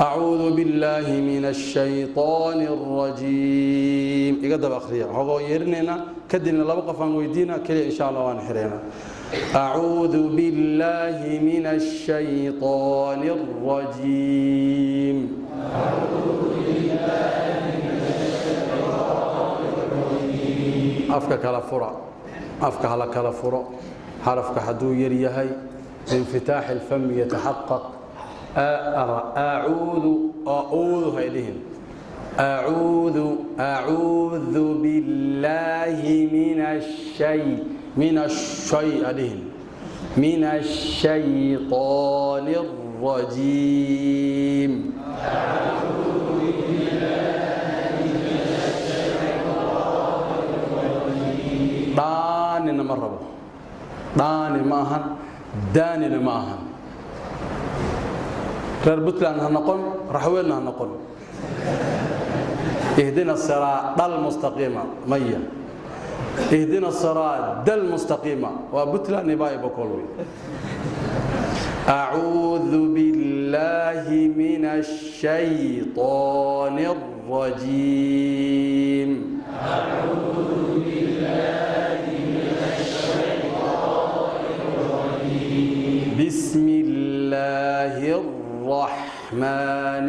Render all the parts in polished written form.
Acuudu billaahi min ashayطaani alrajiim. Iga daba akhriya, xogoo yeerinaynaa, kadibna laba qof aan weydiina keliya, insha Allah waan xireynaa. Acuudu billaahi min ashayطaani alrajiim. Afka kala fura, afka hala kala furo. Xarafka hadduu yar yahay, biinfitaaxi alfami yataxaqaq. Acuudu, auudu hay dhihin. Acuudu, acuudu billaahi min ashay, min ashay adhihin, min ashayطaani alrajiim. Dhaanina ma rabo, dhaani ma ahan, daanina ma ahan. Reer Puntland ha noqon, raxweynna ha noqon. Ihdina siraada almustaqiima maya, ihdina siraada almustaqiima waa Puntland ibaa ibakol wey. Acuudu billaahi min ashayطaani alrajiim. بسم الله الرحمن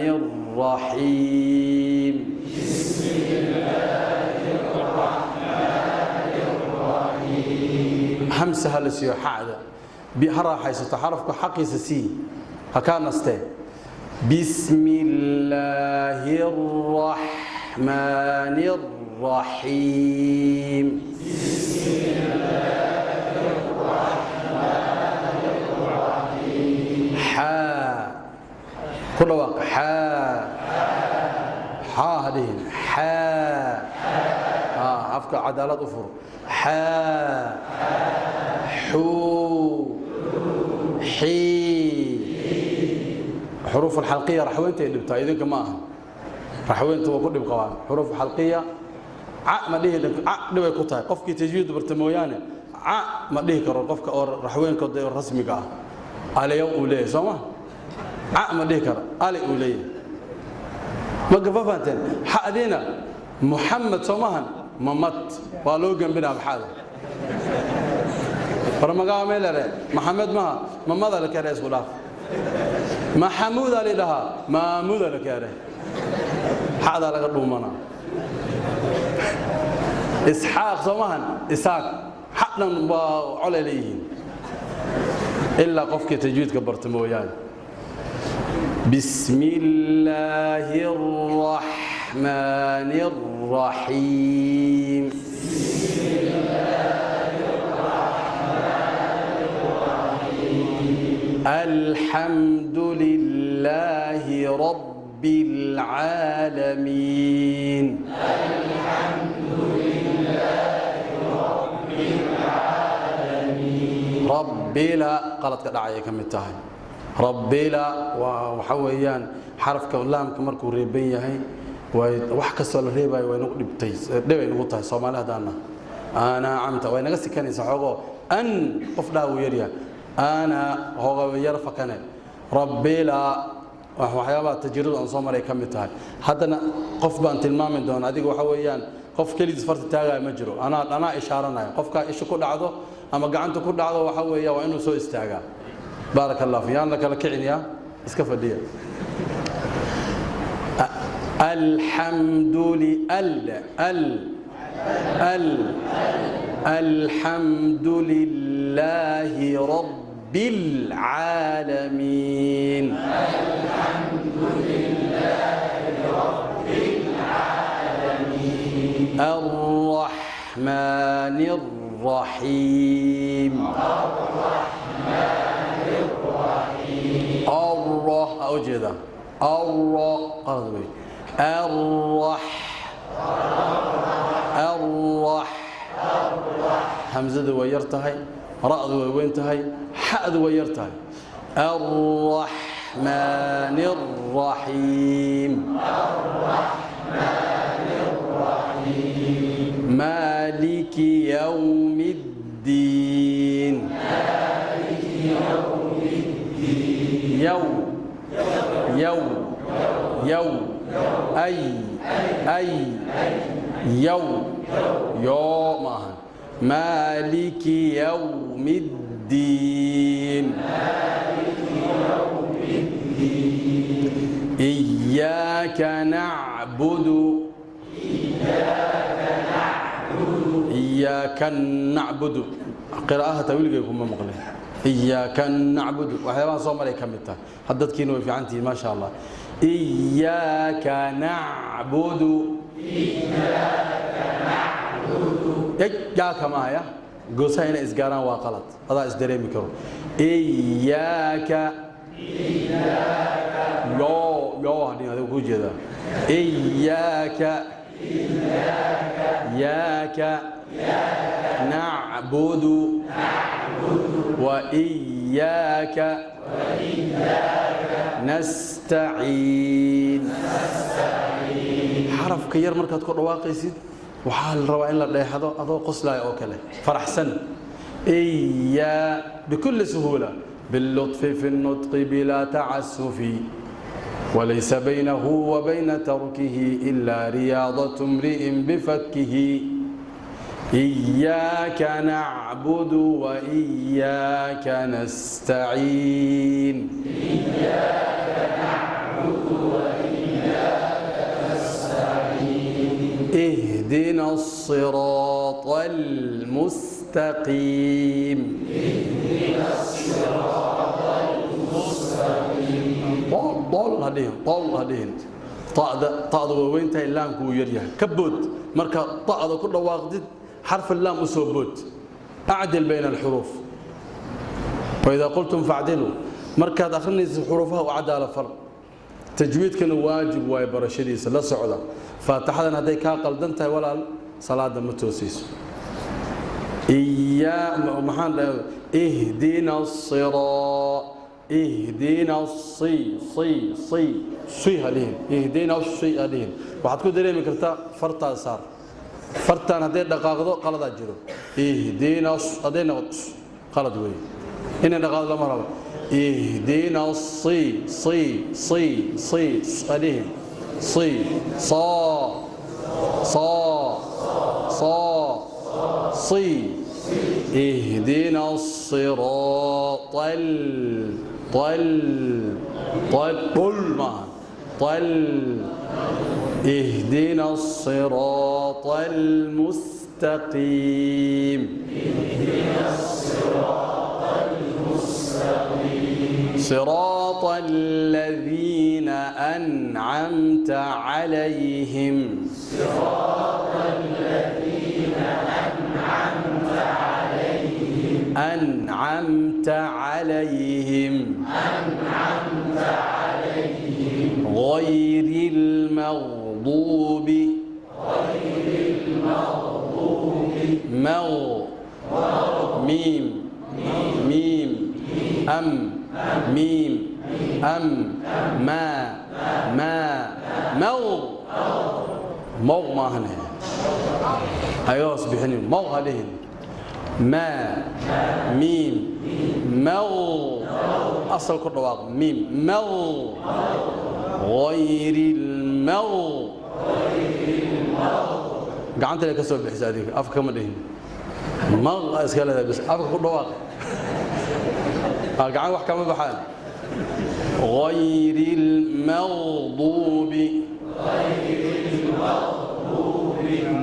الرحيم. بسم الله الرحمن الرحيم. همسة هلسيو حعدة بهرا حيث تحرفك حقي سي هكان نستي. بسم الله الرحمن الرحيم. بسم الله حا كل واقع حا حا هذه حا أفكار عدالة أفر حا حو حي. حروف الحلقية رحوينتي اللي بتاع إذن كما رحوينتي وكل بقوان حروف حلقية. ع ما ليه ع لو يكوتها قفك تجويد برتمويانه ع ما ليه كرر قفك أو رحوين كده الرسمي قا على يوم وليه سما ع ما ليه كرر على وليه ما قفافاتين حقدينا محمد سماهن ممت والو جنبنا بحاله فرما قام له محمد ما ممد لك يا رئيس غلاف محمود علي لها محمود لك يا رئيس هذا لك دومنا اسحاق سماهن اسحاق حقنا على ليه إلا قفك تجويد كبرت مويان. بسم الله الرحمن الرحيم. بسم الله الرحمن الرحيم. الحمد لله رب العالمين. الحمد لله رب العالمين. ربي لا قالت كدعاية كم تاهي ربي لا وحويان حرف كلام كمركو ريبين يهي wax kasto la reebayo way nagu dhibtay dhibay nagu tahay Soomaaliya hadana ana amta way naga sikanaysa xogo an qof dhaaw yariya ana hoga yar fakane rabbi la waxyaaba tajriid aan soo maray kamid tahay hadana qof baan tilmaami doona adiga waxa weeyaan qof kaliis farta taagay ma jiro ana ishaaranayo qofka ishu ku dhacdo ama gacanta ku dhacdo waxa weeyaa waa inuu soo istaagaa. Barakallahu fiyan la kala kiciniya iska fadhiya. الحمد لله ال ال الحمد لله رب العالمين. الحمد لله رب العالمين. الرحمن الرحيم. الرحمن الرحيم. الر أوجد الر قصدي الرح الرح همزة ويرتهي رأد وينتهي حد ويرتهي. الرحمن الرحيم. الرحمن الرحيم. مالك يوم الدين. مالك يوم الدين. يوم يوم Yow, ay, ay, yow, yoo maahan. Maaliki yawmi ddiin. Iyaaka nacbudu. Iyaaka nacbudu, qiraa'aha taa weligay kuma maqlin. Iyaaka nacbudu waxyaabaha soo maray ka mid tahay. Had dadkiina way fiican tihiin, maasha Allah. Iyaaka nacbudu, yaaka maahaya, goosaha inay isgaaraan waa qalad, adaa isdareemi karo. Iyaaka yoo, yoo hadhin, adiga kuu jeedaa. Iyaaka, yaaka nacbudu wa iyaaka nastaciin. Xarafka yar markaad ku dhawaaqaysid waxaa la rabaa in la dheexdo adoo qoslaaya oo kale faraxsan. Iyaa bikulli suhuula bilutfi fi nutqi bilaa tacasufi, walaysa baynahu wa bayna tarkihi ilaa riyaadatu mri'in bifakihi. Iyaaka nacbudu wa iyaaka nastaciin. اهدنا الصراط المستقيم. اهدنا الصراط المستقيم. طول طول هدين، طول هدين. طاعda طاعda waaweyntahay, laamku wuu yaryahay, ka bood. Marka طacda ku dhawaaqdid xarf laam u soo bood. Acdil bayna alxuruuf, waidaa qultum facdiluu. Markaad akhrinaysid xuruufaha u cadaala far. Tajwiidkana waajib waaye barashadiisa, la socda. Faatixadan hadday kaa qaldan tahay walaal, salaada ma toosayso. Iyaa maxaan dhahay? Ihdina siraa, ihdina si si si si hadhihin, ihdina si hadhihin. Waxaad ku dareemi kartaa fartaa saar, fartaan hadday dhaqaaqdo qaladaa jiro. Ihdina hadday noqoto qalad weeye, inay dhaqaaqdo lama rabo. Ihdina si si si si hadhihin, si saa saa saa si. اهدنا الصراط ال طل طل طل ما طل. اهدنا الصراط المستقيم. اهدنا الصراط المستقيم. صراط الذين أنعمت عليهم. صراط الذين أنعمت عليهم. أنعمت عليهم. أنعمت عليهم. غير المغضوب. غير المغضوب. مغ ميم ميم أم ميم أم ما ما مغ مغ ما هنه أيوة بحنين مغ هدين ما ميم مغ أصل كل واقع ميم مغ غير المغ. gacanta ka soo bixisa adiga, afka kama dhihin. Mag iska leedahay bas, afka ku dhawaaq, gacan wax kama baxaan. غير المغضوب.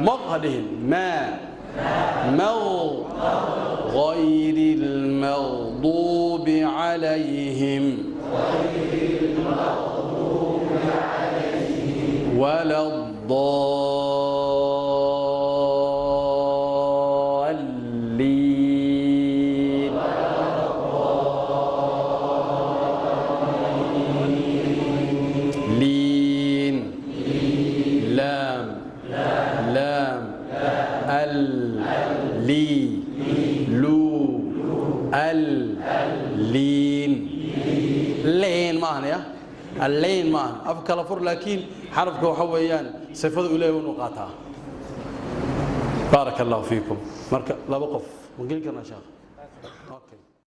مغ هدين ما مغ غير المغضوب عليهم ولا الضالين. لين لام لام ال لي لو ال لين لين ما هنا اللين ما afka kala fur, laakiin xarafka waxa weeyaan sifada uu leeyahay inuu qaataa. Baaraka allahu fiikum. Marka laba qof ma geli karnaa sheekh? Okay.